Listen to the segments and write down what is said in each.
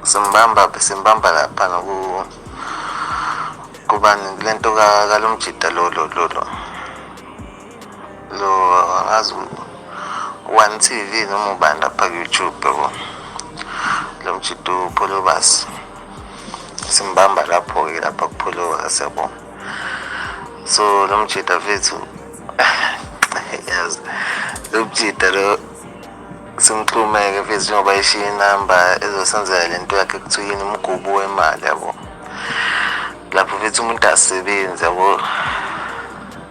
simbamba lapha kubani lento kalomjida lo angazi One TV noma ubani lapha ku-YouTube yabo, lo mjida uPhulobasi simbamba lapho-ke lapha kuPhulobasi yabo. So lo mjida fethu yazi lo mjida lo simxhumeke fethu njengoba eshiya inamba ezosenzela lento yakhe kuthiwa yini umgubu wemali yabo. Lapho fethu umuntu asebenzi yabo,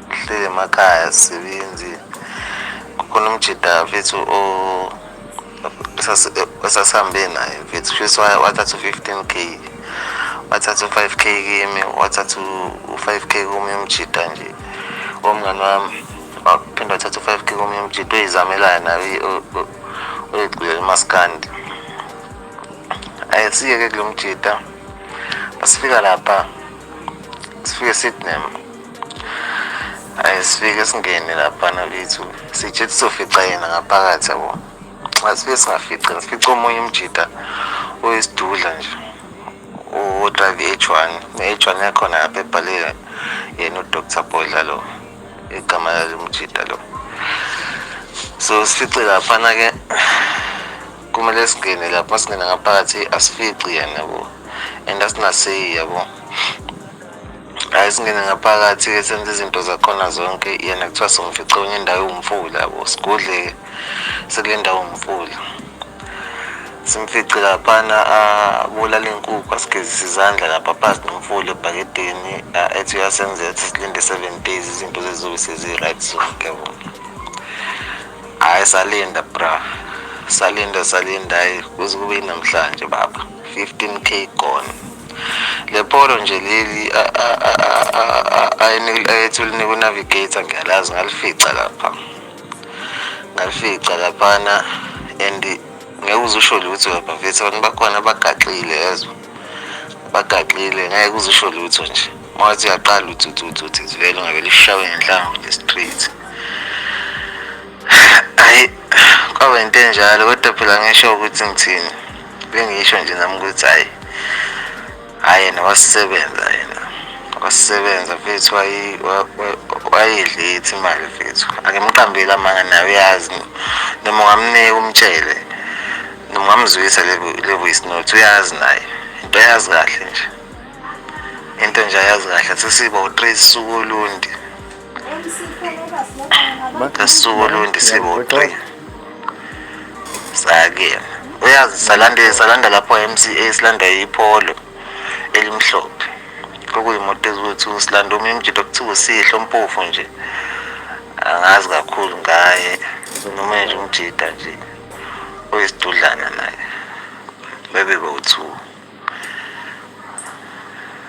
hlele emakhaya asisebenzi. Kukhona umjida fethu esasihambe naye fethu fethu wathatha u-15K, wathatha u-5K kimi, wathatha u-5K komunye umjida nje omngani wami, waphinda wathatha u-5K komunye umjida oyizamelayo naye oyigculela umaskandi. Siye-ke kulo mjida basifika lapha, sifike Sydney, sifike singene laphana bethu sitshe sizofica yena ngaphakathi yabo. Asifike singafici, sifice omunye umjida oyisidudla nje odrive i-H1 ne-H1 yakhona lapha ebhale yena uDr Bhodla lo, igama lalo mjida lo. So sifice laphana-ke kumele singene lapho, masingena ngaphakathi asifici yena yabo and asinaseyi yabo. Singene ngaphakathi-ke senze izinto zakhona zonke, yena kuthiwa somfice kwenye indawo ewumfula yabo, sigudle sekule ndawo umfula. Simfice laphana abulala inkukhu, asigezise izandla lapha phansi nomfula ebhakedeni, ethi uyasenzela ethi silinde 7 days izinto zizobe sezi-right zonke yabo. Salinda bra, salinda kuze kube namhlanje baba, 15K gone. Le polo nje leli ayethu linika unavigator ngiyalazi, ngalifica laphana and ngeke uze usho lutho lapha mfethu, abantu bakhona bagaxile yazo, bagaxile, ngeke uze usho lutho nje. Mawuthi uyaqala uthi vele ungavele ushawe ngenhlango nje straight. Kwaba into enjalo, kodwa phela ngisho ukuthi ngithini, bengisho nje nami ukuthi yena wasisebenza fethu, wayidlithi imali fethu. Akimqambile amanga nawe uyazi, noma ungamnika umtshele noma ungamzwisa le voice note, uyazi naye into yazi kahle nje, into nje ayazi kahle. Sesiba u-3 suku olundi, usuku olundi siba u-3 sakuyena. Uyazi salanda lapho MCA, silanda ipolo elimhlophe, okuyimoto eziwu-2, silanda omunye umjida okuthiwa uSihlo Mpofu nje, angazi kakhulu ngaye, noma nje umjida nje oyisidudlana naye, bebe-2.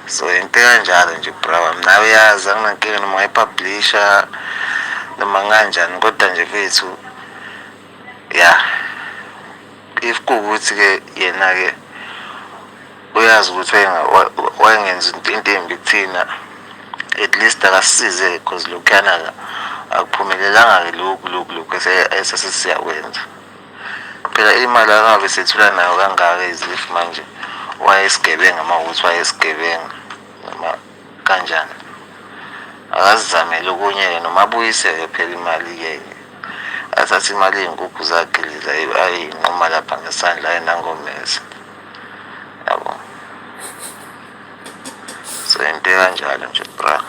So into kanjalo nje bra wami, nawe yazi anginankinga noma ngayipublisha noma kanjani, kodwa nje fethu if kuwukuthi-ke yena-ke uyazi ukuthi wayengenza into embi kuthina, at least akasisize because lokhuyana akuphumelelanga-ke lokhu esasesiyakwenza. Phela imali angabe sethula nayo kangaka izilifu manje, wayesigebenga mawukuthi wayesigebenga noma kanjani, akazizamele okunye-ke noma abuyise-ke phela imali-ke, athathe imali yey'nkukhu zakhe lezi ayinquma lapha ngesandla ayinangomeza yabo. So into kanjalo nje bra.